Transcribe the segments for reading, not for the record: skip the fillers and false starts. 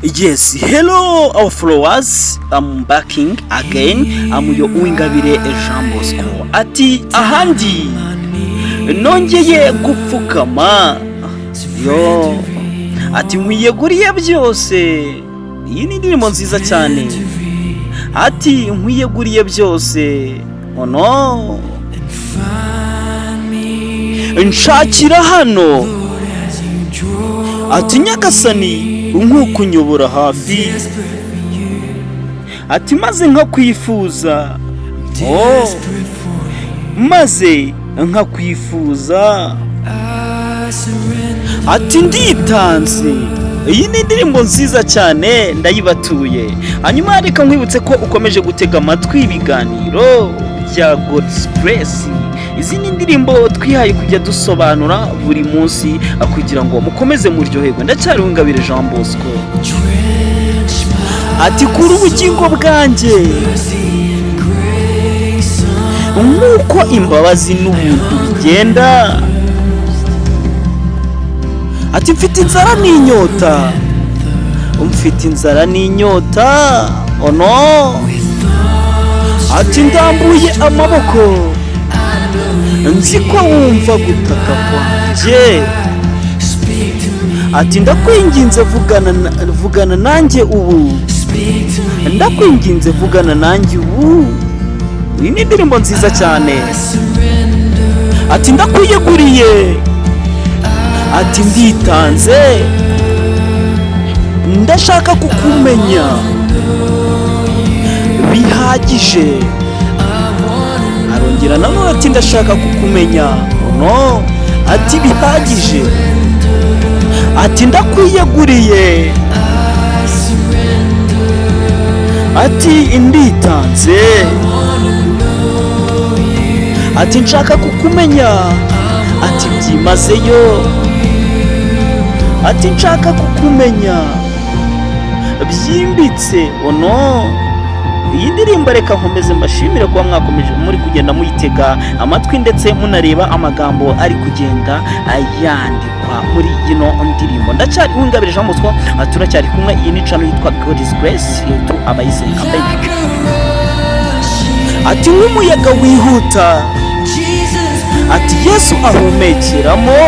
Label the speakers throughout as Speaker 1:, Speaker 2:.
Speaker 1: Yes, hello our followers, I'm backing again. I'm your Uwingabire Jean Bosco. Ati ahandi nongeye gupfukama. Yo, ati nkwiyeguriye byose. Iyi ni indirimbo nziza cyane. Ati nkwiyeguriye byose. Oh no. Nshakira hano. Ati Nyagasani, nk'uko unyobora hafi, ati maze nkakwifuza, oh, maze nkakwifuza. Ati nditanze. Iyi ni indirimbo nziza cyane, ndayibatuye. Hanyuma reka nkwibutse ko ukomeje gutega amatwi ibiganiro bya God's Grace. Izi ni indirimbo twihaye kujya dusobanura buri munsi kugira ngo mukomeze muryoherwe. Ndacyari Uwingabire Jean Bosco. Ati kuri ubugingo bwanjye nk'uko imbabazi n'ubuntu bigenda. Ati mfite inzara n'inyota, mfite inzara n'inyota. Ono ati ndambuye amaboko, nzi ko wumva gutaka kwanjye. Ati ndakwinginze, vugana nanjye ubu, ndakwinginze, vugana nanjye ubu. Iyi ni indirimbo nziza cyane. Ati ndakwiyeguriye, ati nditanze, ndashaka kukumenya bihagije. Arongera nanone ati ndashaka kukumenya, no, ati bihagije. Ati ndakwiyeguriye, ati nditanze, ati nshaka kukumenya, ati byimazeyo, ati nshaka kukumenya byimbitse. Ono iyi ndirimbo, reka nkomeze mbashimire kuba mwakomeje muri kugenda muyitega amatwi, ndetse munareba amagambo ari kugenda yandikwa muri ino ndirimbo. Ndacyari Uwingabire Jean Bosco, turacyari kumwe. Iyi ni channel yitwa God is Grace to abayisenga. Ati nk'umuyaga wihuta, ati Yesu ahumekeramo,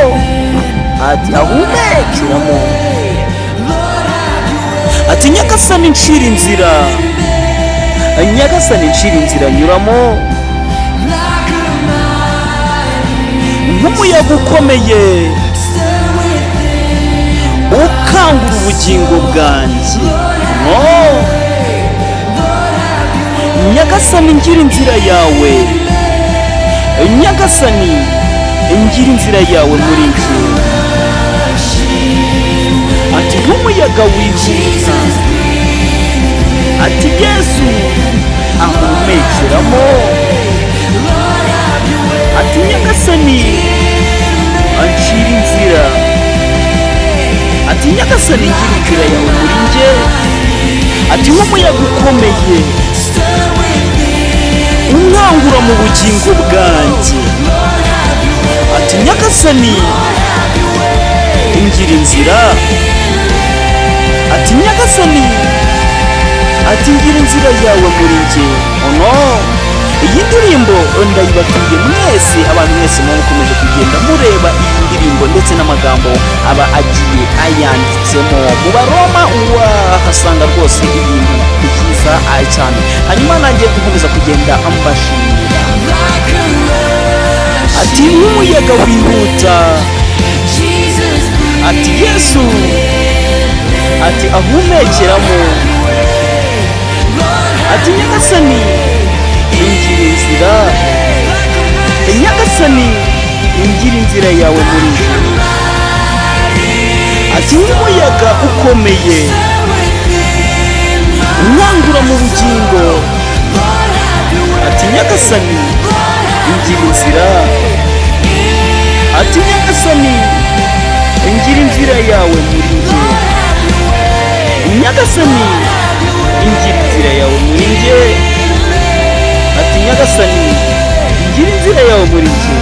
Speaker 1: ati ahumekeramo. Ati Nyagasani ncira inzira, Nyagasani ncira inzira nyuramo. Nk'umuyaga ukomeye ukangura ubugingo bwanjye, no, Nyagasani ngira inzira yawe, Nyagasani ngira inzira yawe muri njye. Ati nk'umuyaga wihuta, ati Yesu ahumekeramo, ati Nyagasani ancira inzira, ati Nyagasani ngira inzira yawe muri njye. Ati nk'umuyaga ukomeye unkangura mu bugingo bwanjye, ati Nyagasani ngira inzira, ati Nyagasani, ati ngira inzira yawe muri njye. Ono iyi ndirimbo ndayibatuye mwese, abantu mwese muba mukomeje kugenda mureba iyi ndirimbo ndetse n'amagambo aba agiye ayanditsemo. Mu Baroma wahasanga rwose ibintu byiza cyane. Hanyuma nanjye nkomeza kugenda mbashimira. Ati nk'umuyaga wihuta, ati Yesu, ati ahumekeramo, ati Nyagasani ingira inzira, Nyagasani ingira inzira yawe muri njye. Ati nk'umuyaga ukomeye unkangura mu bugingo, ati Nyagasani ingira inzira, ati Nyagasani ingira inzira yawe muri njye, Nyagasani ingira inzira yawe muri njye. Ati Nyagasani ingira inzira yawe muri njye.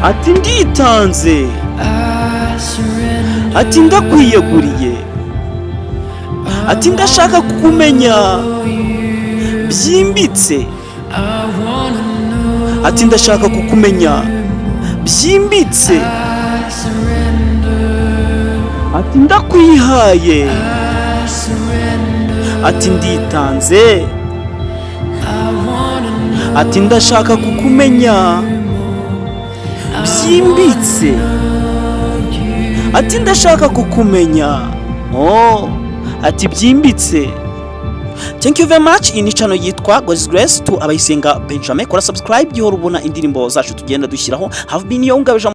Speaker 1: Ati nditanze. Ati ndakwiyeguriye. Ati ndashaka kukumenya byimbitse. Ati ndashaka kukumenya byimbitse. Ati ndakwihaye. Ati nditanze. Ati ndashaka kukumenya byimbitse. Ati ndashaka kukumenya, oh, ati byimbitse. Thank you very much. Iyi ni channel yitwa God's Grace to Abayisenga Benjamin. Kora subscribe gihora ubona indirimbo zacu tugenda dushyiraho. Have been your Ngabije.